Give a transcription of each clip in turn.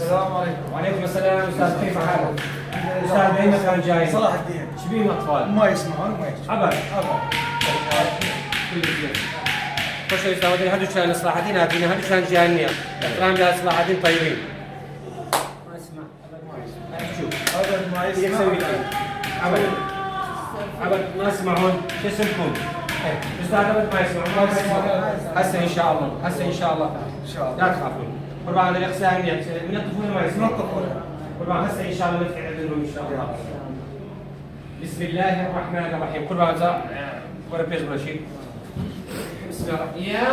السلام عليكم. وعليكم السلام استاذ، كيف حالك؟ استاذ اي مكان جاي؟ صلاح الدين. شبيه اطفال؟ ما يسمعون ما يسمعون. ابد كل شيء استاذ هذول كان صلاح الدين هذول كان جايين احترام لا صلاح الدين طيبين. ما يسمع ابد ما يسمع. شوف ابد ما يسوي يسمعون. ابد ما يسمعون. شو اسمكم؟ استاذ ابد ما يسمعون. هسه ان شاء الله هسه ان شاء الله ان شاء الله. لا تخافون. قربان هذا الاقسام من الطفوله ما يسمعون. من الطفولة. قربان هسه ان شاء الله نفتح عندهم ان شاء الله. بسم الله الرحمن الرحيم. قربان ولا بيج رشيد. بسم الله. يا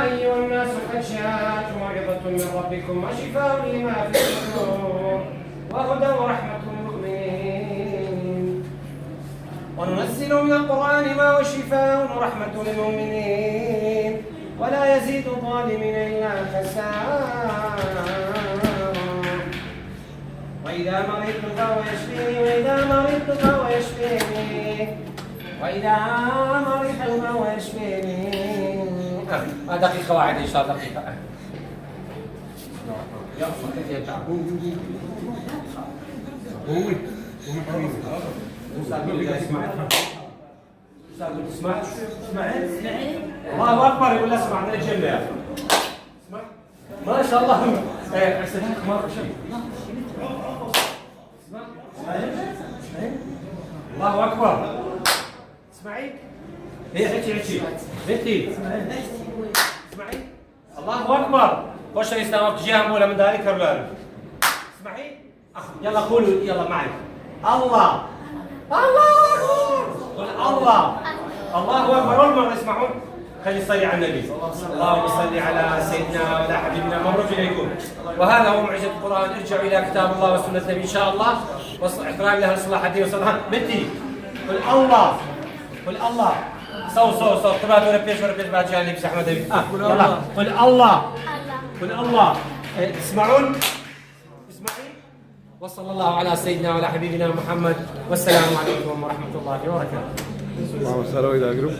ايها الناس قد جاءت موعظة من ربكم وشفاء لما في الصدور وهدى ورحمة للمؤمنين وننزل من القرآن ما هو شفاء ورحمة للمؤمنين ولا يزيد الظالمين إلا خسارا وإذا مرضت فهو يشفيني وإذا مرضت فهو يشفيني وإذا مرضت فهو يشفيني. دقيقة واحدة إن شاء الله دقيقة. يا أخي كيف اسمع الله اكبر يقول اسمع من الجنه يا اخي اسمع ما شاء الله احسنك ما شيء اسمع الله اكبر اسمعي هي حكي بنتي اسمعي الله اكبر وش يستوعب جهه ولا من ذلك ولا اسمعي يلا قولوا يلا معي الله اكبر الله الله اكبر اول مره يسمعون خلي يصلي على النبي اللهم صل على سيدنا وعلى حبيبنا مبروك اليكم وهذا هو معجزه القران. ارجعوا الى كتاب الله وسنه النبي ان شاء الله واحترام لاهل صلاح الدين وصلاح بنتي قل الله قل الله صو طبعا ولا بيش بعد جانب احمد يلا قل الله قل الله تسمعون اسمعي وصلى الله على سيدنا وعلى حبيبنا محمد والسلام عليكم ورحمه الله وبركاته. Vamos a ver hoy la grupo.